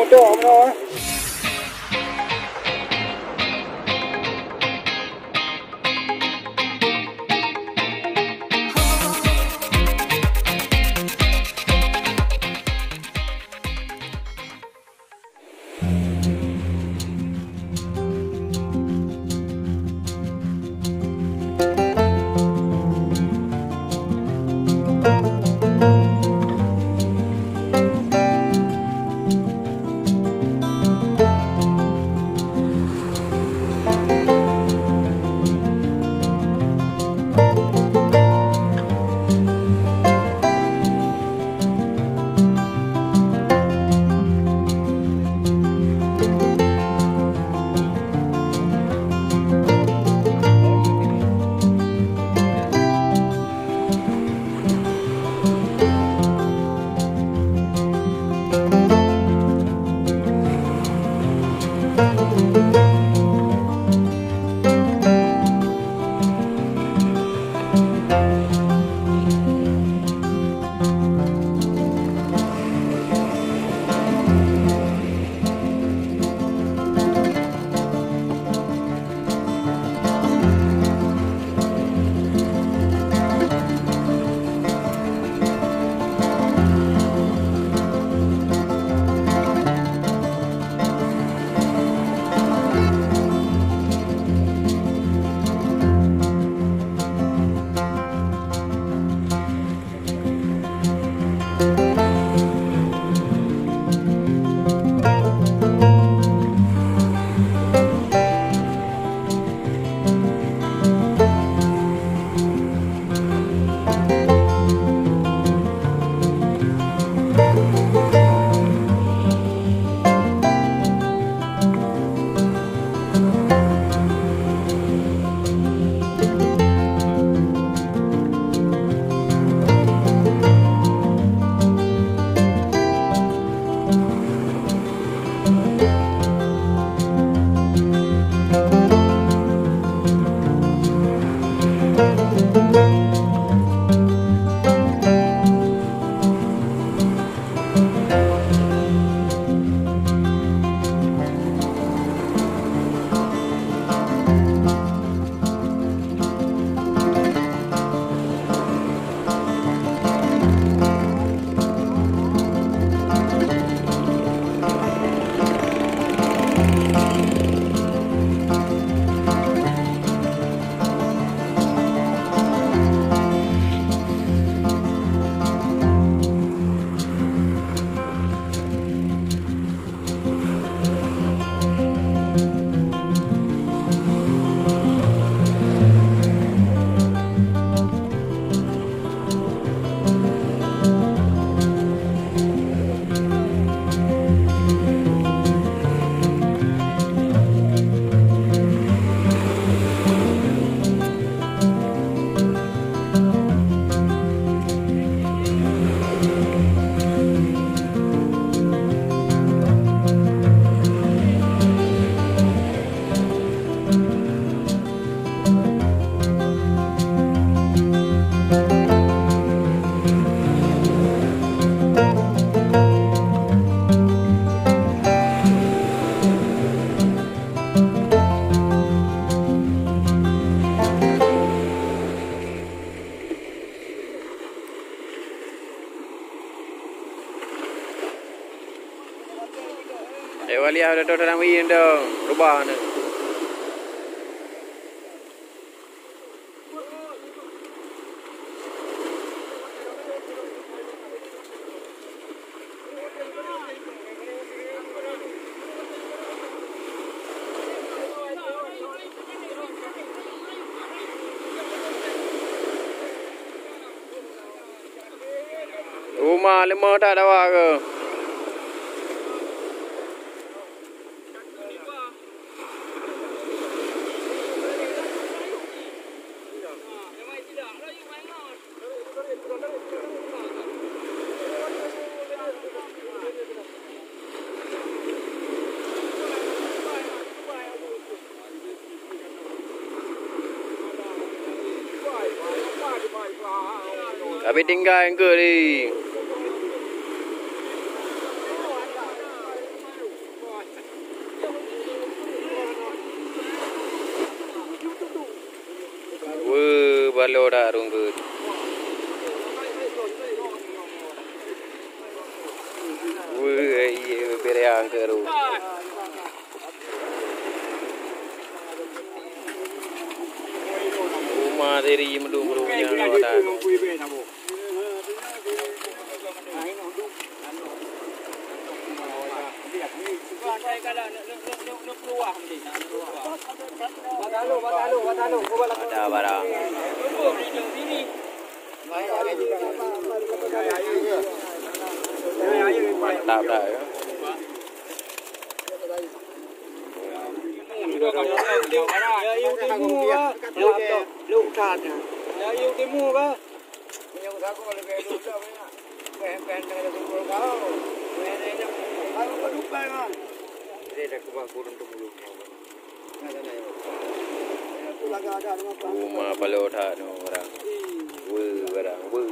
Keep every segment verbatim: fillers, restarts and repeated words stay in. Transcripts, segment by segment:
Cok meunoe. Eh, waliah dah tahu dalam win dah rubah ni. Uma leumah that dawa keuh. Tapi tinggai engkeuh di. Balo dak runggut. Weh, iya, bereang ke ru. Rumah diri mendung-mendung nya kawasan. Ada barang. Mantap dah ya. Rumah paloe that nyoe barang. Weu barang, weu.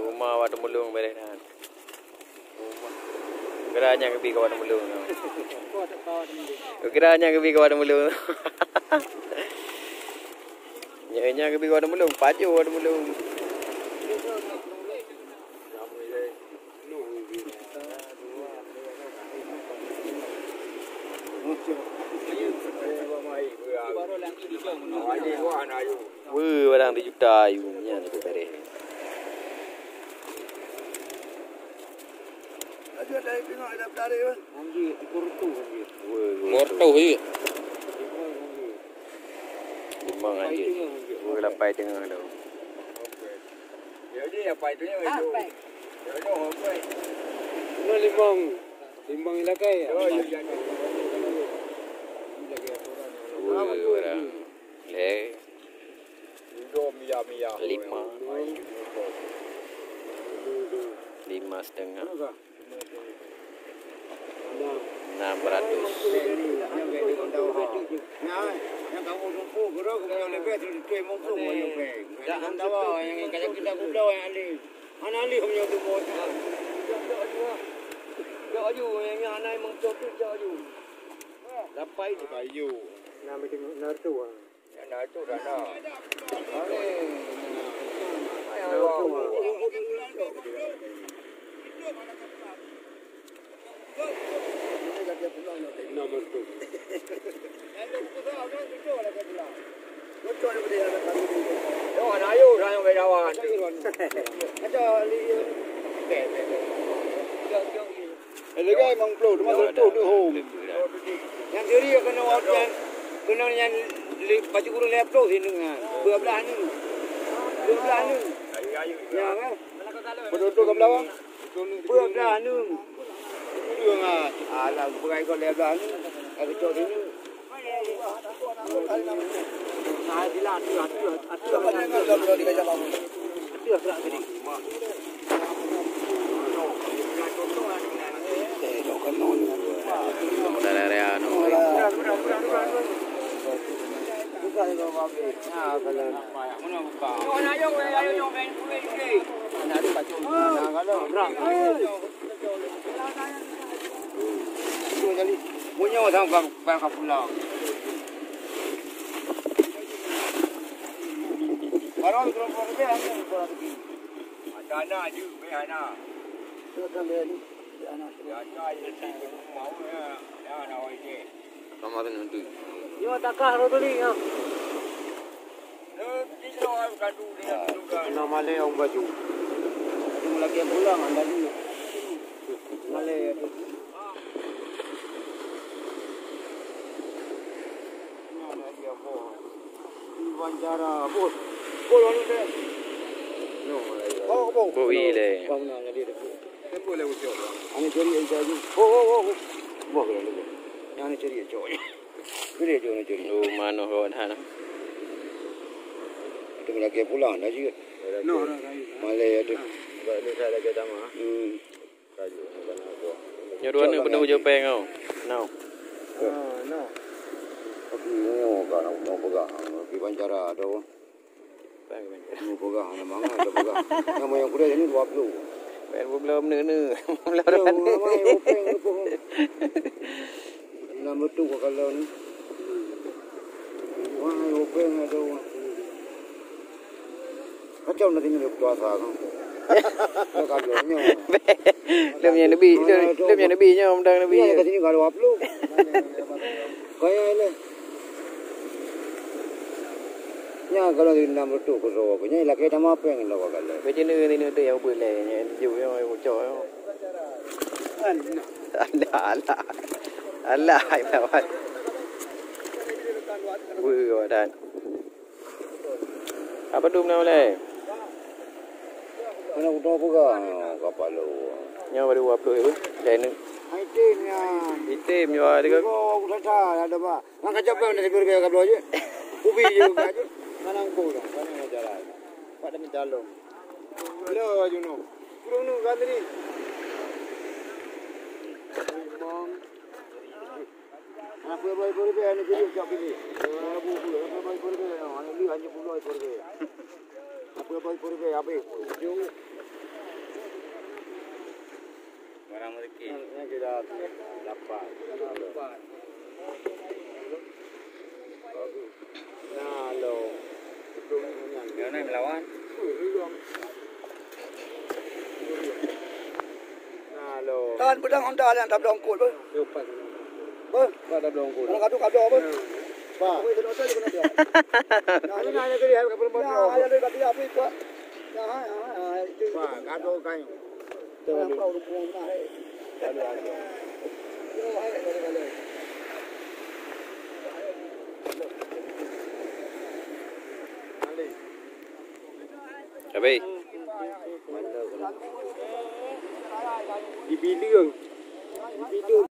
Rumah awak Teumulong beureh nyan. Geura nyang geubi kawan mulung. Geura nyang geubi kawan mulung. Nyan, nyan geubi kawan mulung, pajoh kawan mulung. Weh, barang di juta ayuh nyan itu tarikh. Mortoh je. Limong anjing. Dua lapai tengah tu. Jadi apa itu? Limong. Limong ilakai. Dua orang. Leh. Lima. Lima setengah. Enam ratus. Lagèe mang ploh, teuma seratus di hom. Nyang siri keunoe, keunoe nyan lé-, bacut ureueng lhèe ploh sineuk nyan. Dua blah neuk. Dua blah neuk. Ya, kan? Beutôi ka blah, Bang? Dua blah neuk. Dua ngan. Alah, bukai kau lhèe blah neuk. Ka geucok sineuk. Meunyoe sang bang, bang ka pulang. Barang gerong-gerong dia, angin gerong lagi. Ada anak je, meh anak. Dia ada je, mau ya, ya anak orang je. Sama tu nanti. Dia takah roti ni ya. Nama le orang baju. Lagi pulang anda ni. Malèe. Iwan cara, bos. Bos, anu deh. No, malèe. Oh, bos. Bos, ile. Bang, nak jadi deh. Tempo le ucok. Anu cari yang tadi. Oh, oh, oh, oh. Bos, kalau deh. Yang anu cari yang cok. Boleh je, anu cari. Oh, mana kawan hana? Itu lagi pulang dah juga. No, no, no. Malèe ada. Sebab ni saya lagi sama. Hmm. Nyoe dua ni penuh je peng tau. Nau. Ah, nau. Tapi nyoe ka nak peugah. Di bancara tu. Peng bancara. Nyoe peugah, memang ada peugah. Nama yang kuliah ni dua puluh. Peng dua puluh menit ni. Dua puluh orang ni. Enam betul kalau ni. Wah, openg ada. Kacau nanti ni puasa kan. Kalau kagak nyoe. Lom nyang nebi, lom, lom nyang nebi nyoe, mudang nebi. Iya, kat sini kalau dua puluh. Kaya ni. Nya kalau di enam ratus ke sawa punya, laki sama apa yang lo kalau. Bejene ni ni tu yang boleh, yang juk yang ucok. Alah, alah. Alah, ai lawan. Weh, wadan. Apa tu menang ulai? Kena udah pegang kapal lu. Nyawa baru dua puluh ya, Bu? Dah ni. Item ya. Item ya, dia kan. Kau udah dah ada, Pak. Nang kacau pun dari guru kaya kabel aja. Ubi je, ubi aja. Mana angkau dah? Mana yang jalan? Pak dah minta long. Lo aja no. Kurang nu kan tadi. Memang. Anak puluh ribu rupiah ni jadi cak pilih. Anak puluh ribu rupiah, anak puluh ribu rupiah, anak beli hanya puluh ribu rupiah. Anak puluh ribu rupiah habis. Barang rezeki. Yang kita lapan. Nah, lo. Dia nak melawan. Nah, lo. Kan pedang Honda yang tablang kot tu. Lepas. Beuh. Pada belum kot. Kalau kadu, kadu apa? Pak. Apa itu hotel kena dia? Nah, ini hanya kali harga perempuan. Nah, ada lagi kali apa itu, Pak? Nah, ha, ha, ha, itu. Pak, kadu kayu. Itu kadu. Apa urut perempuan, eh? Kadu, kadu. Yo, hai, kadu, kadu. Malik. Habis. Di Bilung. Di Bilung.